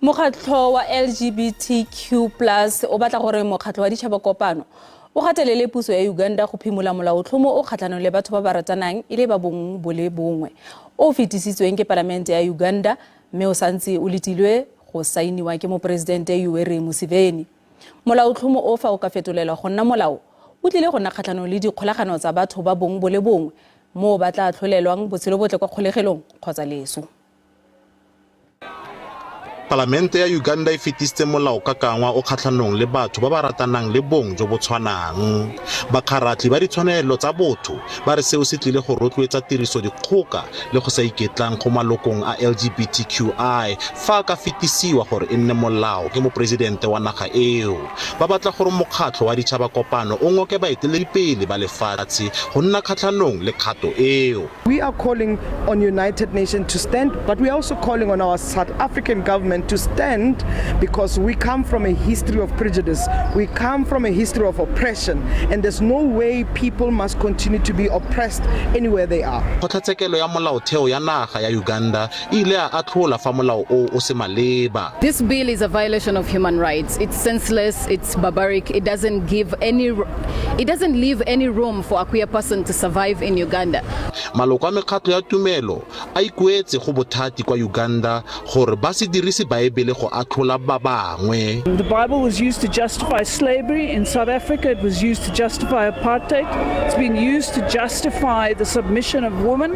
Mokgatlho wa LGBTQ plus o batla gore mokgatlho wa ditšhaba kopano o gatelele puso ya Uganda go phimola molaotlhomo o kgatlhanong le batho ba ba ratanang e le ba bong bo le bongwe o o fetisitsweng ke palamente ya Uganda mme o santse o letilwe go saeniwa ke moporesidente Yoweri Museveni. Molaotlhomo o fa o ka fetolelwa go nna molao o tlile go nna kgatlhanong le dikgolagano tsa batho ba bong bo le bongwe moo ba tla atlholelwang botshelo botle kwa kgolegelong kgotsa leso. Palamente ya Uganda e fetisitse molaokakangwa o kgatlhanong le batho ba ba ratanang le bong jo bo tshwanang. Bakgaratlhi ba ditshwanelo tsa botho ba re seo se tlile go rotloetsa tiriso dikgoka le go sa iketlang go malokong a LGBTQI fa a ka fetisiwa gore e nne molao ke moporesidente wa naga eo. Ba batla gore mokgatlho wa ditšhaba kopano o ngoke baeteledipele ba lefatshe go nna kgatlhanong le kgato eo. We are calling on United Nations to stand, but we are also calling on our South African government to stand because we come from a history of prejudice. We come from a history of oppression, and there's no way people must continue to be oppressed anywhere they are. Kgotlatshekelo ya Molaotheo ya naga ya Uganda e ile ya atlhola fa molao o o se maleba. This bill is a violation of human rights. It's senseless, it's barbaric, it doesn't leave any room for a queer person to survive in Uganda. Maloko a mekgatlho ya tumelo a ikuetse go bothati kwa Uganda gore ba se dirise Baebele go atlhola ba bangwe. The Bible was used to justify slavery in South Africa. It was used to justify apartheid. It's been used to justify the submission of women.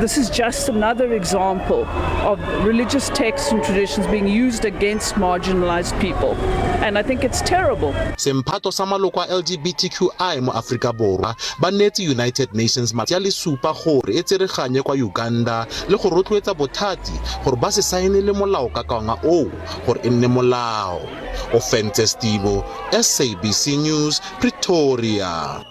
This is just another example of religious texts and traditions being used against marginalized people. And I think it's terrible. Semphato sa maloko a LGBTQI mo Aforika Borwa ba neetse United Nations matsatsi a le supa gore e tsereganye kwa Uganda le go rotloetsa bothati gore ba se saenele molaokakangwa oo gore e nne molao. Ofentse Stibo, SABC News, Pretoria.